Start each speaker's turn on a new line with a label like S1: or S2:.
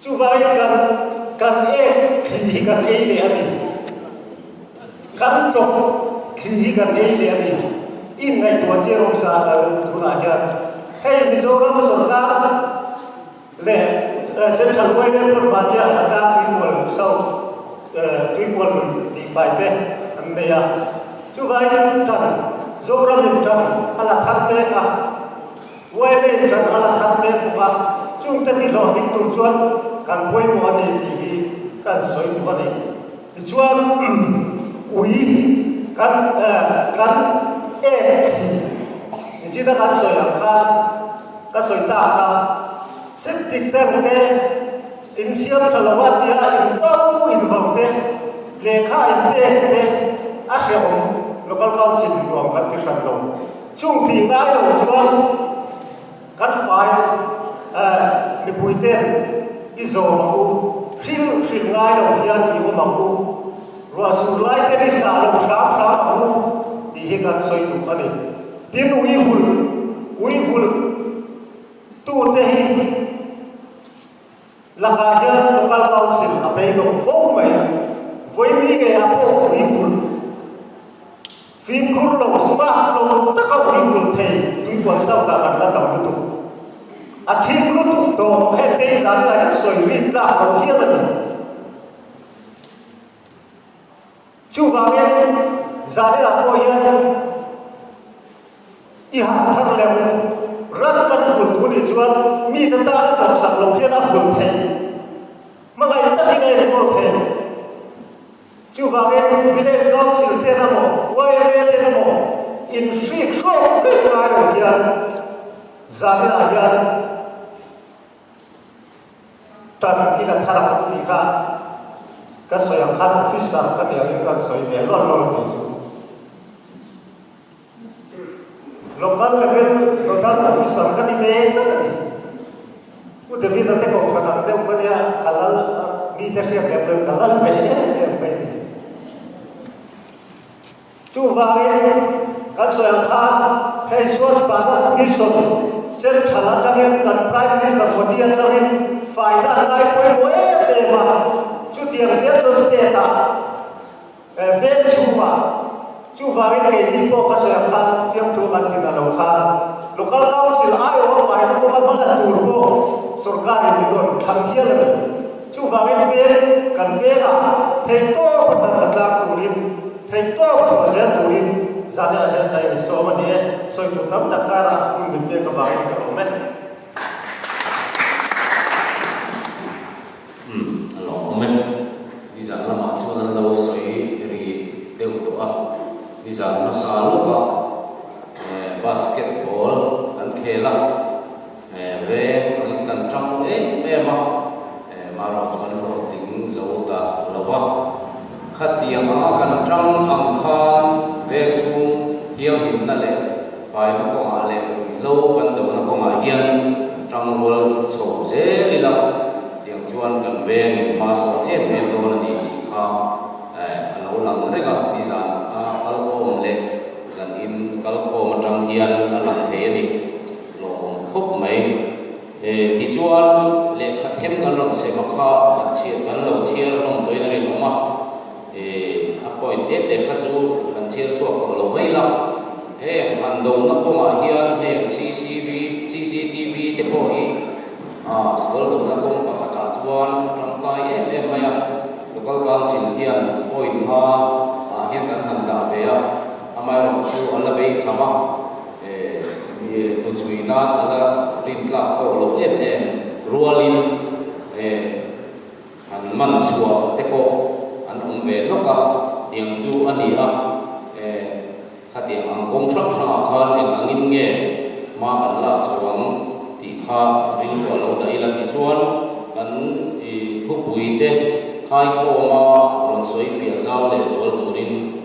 S1: Chuvangin kan kan ek thli hi kan ei leh a ni. Kan tlawk thli hi kan ei leh a ni. In ngaihtuah chiah rawh sa tunah hian hei Mizoram sawrkar leh Central Oil Company a sawrkar tuikual South tuikual lui tihfai te an nei a. Chuvangin tan Zoramin tan a la thar mek a. Uailei ṭan a la thar mek bawk a, chungte ti hlawhtling tur chuan kan pawimawh a ni tih hi kan sawi duh a ni. Tichuan, ui kan kan ek thli nichina kan sawi ang khan ka sawi ta kha septic tank te insiam ṭha lo a tia in vo in vo te lehkha in pek te a hrehawm local council nuam kan ti hran lo. Chung tih ngai lo chuan kan fai mipuiten i zawm ang u, hril hrilh ngai lo hian i awm ang u, ruah sur lai ten i sah lo hram hram ang u tih hi kan sawi duh a ni. Tin, ui vulh, ui vulh tute hi lakah hian Local Council a beidawng fo mai. Vawi mi nge a pawh ui vulh? Fimkhur lo, smart lo taka ui vulh thei tuipuan South ah kan la tam lutuk. A thim lutuk tawh heng te hi zan lah hian sawi rik tlak lo hial a ni. Chuvangin zaninah pawh hian i hah thar leh u, ran kan vulh thu nih chuan mite tana tawksak lo hian a vulh thei. Hmangaih takin a enkawl thei. Chuvangin Village Council ten emaw, YMA ten emaw in hrik hrawk vek ngai lo hian zaninah hian tan i la thar ang tih kha ka sawi ang khan officer ka nih angin ka han sawi ve lawn lawn tih chu. Local level nodal officer ka ni ve tlat a ni. Pu David-a te kohhran ang deuh ka nia, ka lal mite hriat lem loin ka lal ve em em mai a ni. Chuvangin kan sawi ang khan hei Swachh Bharat Mission Central atangin kan Prime Minister Modi atangin faina an lai pawimawh em em a, chutiang zel chuan state-ah Veng chhungah chuvangin keini pawh ka sawi ang khan fiamthu kan ti ta lo khan Local Council aiawh a faina pawh a hman tur pawh sorkarin min rawn thlang hial a ni. Chuvangin veng kan vengah theihtawp a hna hna tlak turin, theihtawp chhuah zel turin zanah hian ka insawm a ni e. Sawi tur tam tak karah hun min pek avangin ka lawm e.
S2: Umm, a lawmawm e. Nizan lamah chuan an lo sawi ri deuh tawh a, nizan hmasa lawkah basketball kan khel a, veng angin kan tang em em a, marawh chu kan hlawhtling zo ta lo va. Khatiang anga kan tang ang khan veng chhung thianghlimna leh faina kawngah leh ruihhlo kan dohna kawngah hian tangrual chho zel ila tiang chuan kan vengin hma sawn em em dawn a ni tih kha a lo lang reng a, nizan a kalkhawm leh zanin kalkhawm atang hian a lang thei a ni lawmawm khawp mai. Tichuan lehkha them kan rawn sem a kha kan chhiar kan lo chhiar hlawm tawhin a rinawm a. A point te te kha chu kan chhiar chhuak tawh lo mai la. Heng han dohna kawngah hian heng ccv, cctv te pawh hi sual dohna kawng pakhatah chuan a tangkai em em mai a. Local Council hian point nga ah hian kan han dah ve a, amaherawh chu a la bei tham a, hnuchhui nan a la rintlak tawh loh em em rualin Han man chhuah te pawh an awm ve nawk a, tiang chu a ni a, e, khatiang ang kawng hrang hrangah khan eng angin nge hma kan lak chho ang tih kha rilruah lo dah ila tichuan kan i thupui te khaikhawma rawn sawi fiah zau leh zual turin.